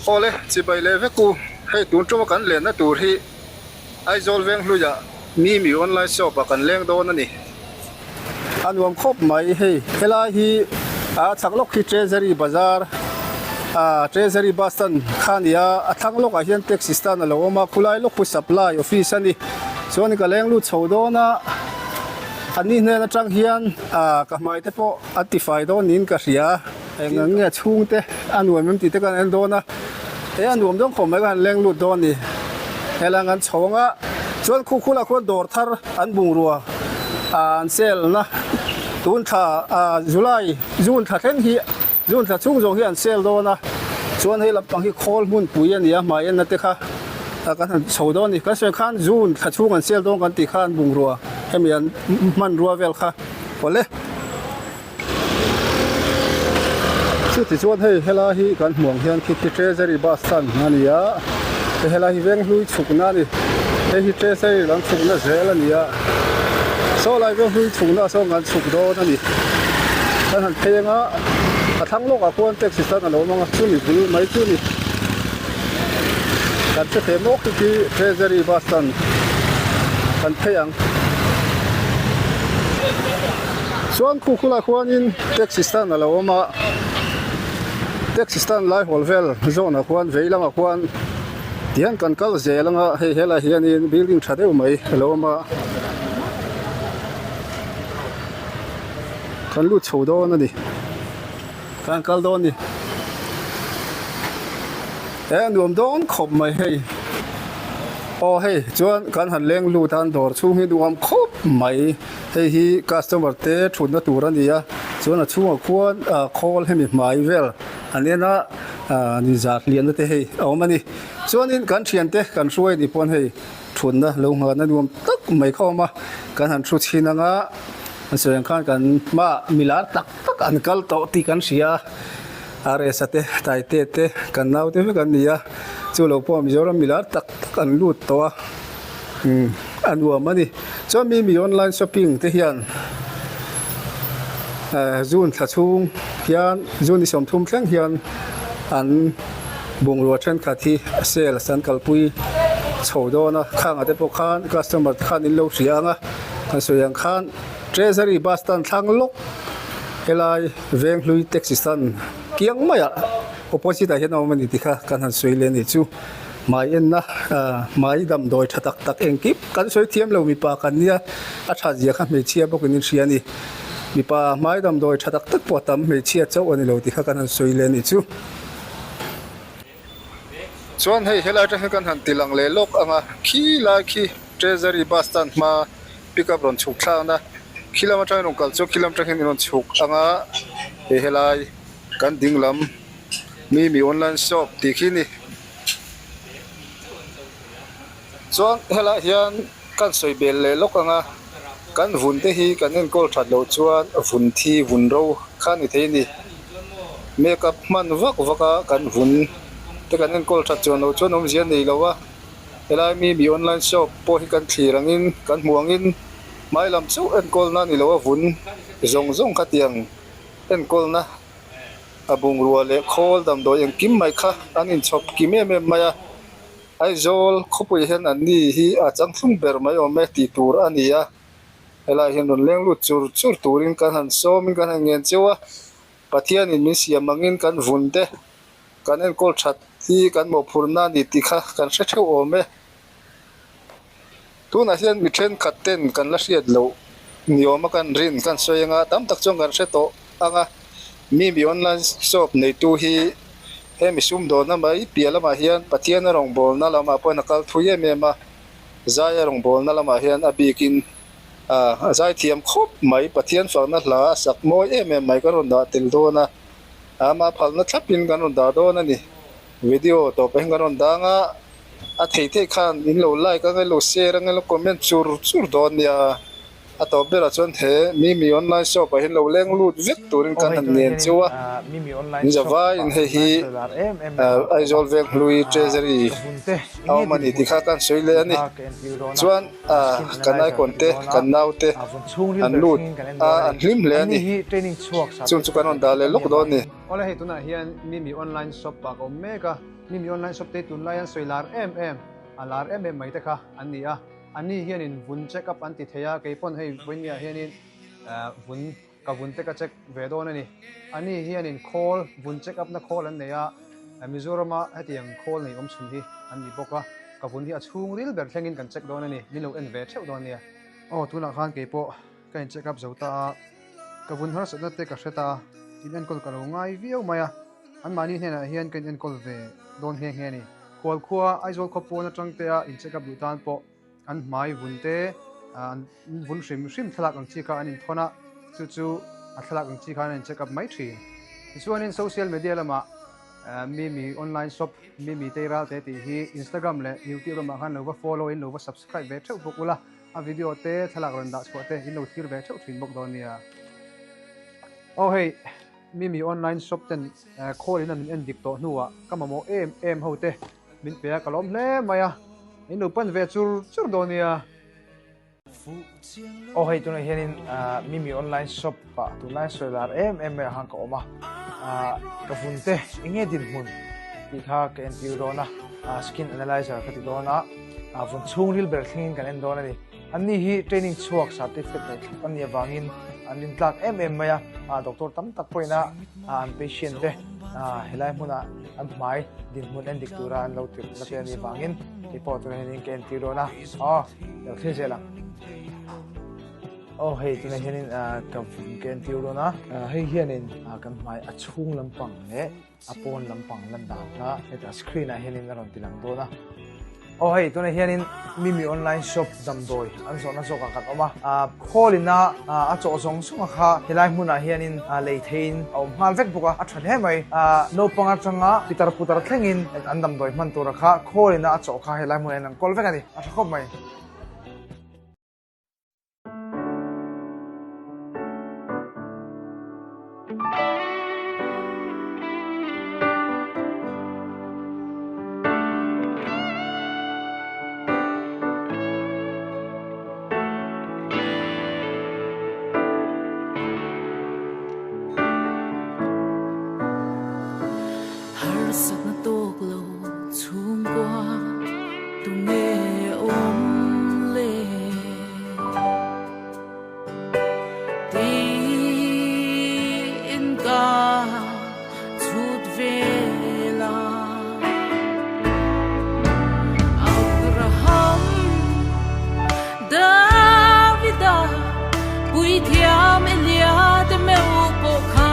Awle, chibai leh vek u, hei tun tuma kan lenna tur hi Aizawl Venghluia Mimi online shop ah kan leng dawn a ni. A nuam khawp mai hei, helai hi a chhak lawk hi Treasury Bazar ah Treasury bus stand kha a ni a, a thlang lawkah hian taxi stand a lo awm a, khulai lawk khu supply office a ni. Chuan ka leng lut chho dawn a, a ni hnen atang hian ah ka hmai te pawh a tifai dawn niin ka hria. Eng ang nge chhungte a nuam em tih te kan en dawn a, he a nuam dawn khawp mai ka han leng lut dawn a ni. Helai an chho ang a, chuan khu khulah khuan dawr thar an bungrua ah an sale na tun thla ah July June thla thleng hi June thla chhung zawng hi an sale dawn a, chuan hei lampang hi khawl hmunpui a ni a hmai enna te kha kan han chho dawn a ni. Kan sawi khan June thla chhung an sale dawn kan tih kha an bungrua hemi an hmanrua vel kha awle. Chuti chuan hei helai hi kan hmuh ang hian khi khi Treasury bus stand a ni a, hei helai hi Venghlui chhukna a ni, hei hi Treasury lam chhukna zel a ni a, saw lai Venghlui chhukna sawn kan chhuk dawn a ni, kan han phei anga a thlang lawkah khuan taxi stand a lo awm ang a, chumi bul mai chu a ni, kan hre thei mawk hi khi Treasury bus stand kan phei ang. Chuan khu khulai khuanin taxi stand a lo awm a, taxi stand lai hawl vel zawnah khuan vei lamah khuan tihian kan kal zel ang a, hei helaiah hianin building tha deuh mai a lo awm a, kan lut chho dawn a ni, kan kal dawn a ni, he a nuam dawn khawp mai hei, aw hei chuan kan han leng lut a an dawr chhung hi nuam khawp mai. Hei hi customer te thutna tur a ni a, chuan a chhungah khuan ah khawl hemi hmai vel an en a, ah ni zat lianna te hei a awm a ni. Chuanin kan thiante kan hruai ni pawn hei thutna lo nghahna nuam tak mai kha a awm a, kan han thu chhin ang a, an sawi ang khan kan hmaah milar tak tak an kal tawh tih kan hria a, RS-a te Taite te kan naute vek an ni a, chu lo pawh Mizoram milar tak tak an lut tawh a. Umm a nuam a ni. Chuan mi mi online shopping te hian eh June thla chhung hian June ni 30 thleng hian an bungrua thenkhat hi sales an kalpui chho dawn a khangah te pawh khan customer te khan in lo hria ang a kan sawi ang khan treasury bus stand thlang lawk helai Venghlui taxi stand kiang maiah opposite ah hian a awm a ni tih kha kan han sawi leh a ni chu. Hmai enna hmai damdawi tha tak tak engkim kan sawi thiam lo mipa kan nia a that zia kha hmeichhia bawkin in hria a ni. Mipa hmai damdawi tha tak tak pawh a tam hmeichhia chauh a ni lo tih kha kan han sawi leh a nih chu. Chuan hei helai atang hian kan han ti lang leh lawk ang a, khi lai khi Treasury bus stand hma pick up rawn chhuk thlakna khi lam atangin rawn kal chu khi lam atang hian in rawn chhuk ang a, hei helai kan ding lam. Mimi online shop tih khi ni. Chuan helaiah hian kan sawi bel leh lawk ang a, kan vun te hi kan enkawl that loh chuan vun thi vun ro kha ni thei a ni. Makeup hman vak vak a kan vun te kan enkawl that chuan loh chuan awmzia nei lo a, helai Mimi online shop pawh hi kan thlir angin kan hmuh angin hmai lam chauh enkawlna a ni lo a vun zawng zawng khatiang enkawlna. A bungrua leh khawl damdawi engkim mai kha an inchhawp kim em em mai a, Aizawl khawpui hian an ni hi a changthlung ber mai awm e tih tur a ni a, helaiah hian rawn leng lut chur chur turin kan han sawmin kan han ngen cheu a, Pathianin min siam angin kan vun te kan enkawl that hi kan mawhphurhna a ni tih kha kan hre theuh awm e. Tunah hian mi thenkhat ten kan la hriat loh ni awm a kan rin kan sawi anga tam tak chuan kan hre tawh ang a, mi mi online shop neitu hi hemi sumdawnna mai piah lamah hian Pathian a rawngbawlna lamah pawhin a kal thui em em a, zai a rawngbawlna lamah hian a bikin a zaithiam khawp mai Pathian fakna hla a sak mawi em em mai kan rawn dah tel dawn a, ama phalna thlapin kan rawn dah dawn a ni. Video tawpah hian kan rawn dang a. A thei theih khan in lo like ang a, in lo share ang a, in lo comment chur chur dawn nia. A tawp berah chuan he Mimi online shop ah hian lo leng lut vek turin kan han nen cheu a, in zavaiin hei hi Aizawl Venghlui Treasury a awm a ni tih kha ka han sawi leh a ni. Chuan kan icon te kan nau te an lut a an hlim hle a ni. Chung chu kan rawn dah leh lawk dawn a ni. Awle hei tunah hian Mimi online shop ah ka awm mek a, Mimi online shop te hi tunlai an sawi lar em em, a lar em em mai te kha an ni a. Ani hianin vun check up an ti thei a, kei pawn hei vawinia hianin vun ka vun te ka check ve dawn a ni. Ani hianin khawl, vun check up na khawl an nei a, Mizorama hetiang khawl nei awm chhun hi an ni bawk a, ka vun hi a chhung ril ber thlengin kan check dawn a ni, min lo en ve theuh dawn nia. Aw tunah khan kei pawh ka in check up zo ta a, ka vun harsatna te ka hre ta a, in enkawl ka lo ngai viau mai a, anmahni hnenah hian ka in enkawl ve dawn nghe nghe a ni. Khualkhua Aizawl khaw pawn atang te a in check up duh tan pawh an hmai vun te an vun hrim hrim thlalak ang chi kha an inthawn a, chu chu a thlalak ang chi khan an in check up mai thin. Tichuanin social media lamah Mimi online shop Mimi Teiral te tih hi Instagram leh YouTube lamah khan lo va follow in lo va subscribe ve theuh bawk ula, a video te thlalak rawn dah chhuah te in lo thlir ve theuh thin bawk dawn nia. Aw hei. Mimi online shop ten call in a min en dik tawh hnuah ka mamawh em em ho te min pe a ka lawm hle mai a, in lo pan ve chur chur dawn nia. Aw hei tunah hianin Mimi online shop ah tunlai sawi lar em em mai ah khan ka awm a, ka vun te enge dinhmun tih kha ka entir dawn a, skin analyzer ka ti dawn a, vun chhungril ber thlengin kan en dawn a ni. Anni hi training chhuak certificate nei thlap an nih avangin an rintlak em em mai a, doctor tam tak pawhin a an patient te helai hmuna an hmai dinhmun en dik tura an lo tirh na te a nih avangin kei pawh tunah hianin ka entir dawn a, aw lo thlir zel ang. Aw hei tunah hianin ka ka entir dawn a, hei hianin kan hmai a chhung lampang leh a pawn lampang lan dan kha hetah screen ah hianin a rawn ti lang dawn a. Aw hei tunah hianin Mimi online shop damdawi an zawhna zawkah kan awm a, ah khawl ina a chawh zawng zawng a kha helai hmunah hianin lei theiin a awm nghal vek bawk a, a tha hle mai. Ah naupang atanga pitar putar thlengin an damdawi hman tura kha khawl ina a chawh kha helai hmunah hian an kawl vek a ni, a tha khawp mai. Harsatna tawk lo chhungkua tunge awm le? Tiin ka chhut vel a. Abraham, Davida, Puithiam Elia te meuh pawh kha.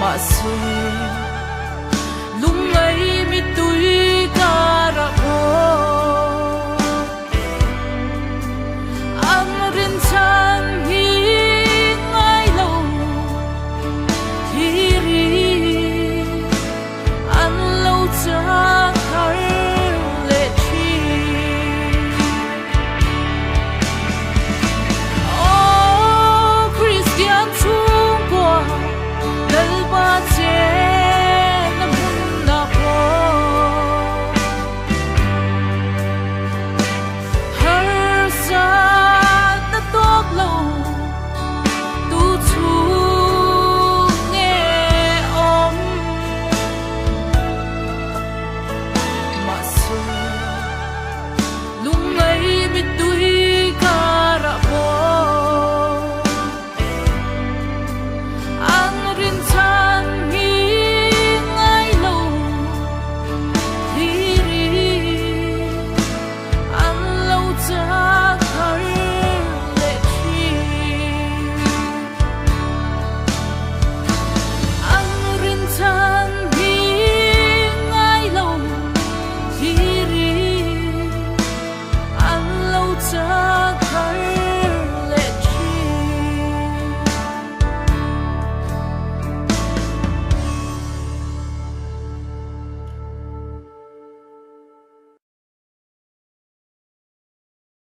Mahse.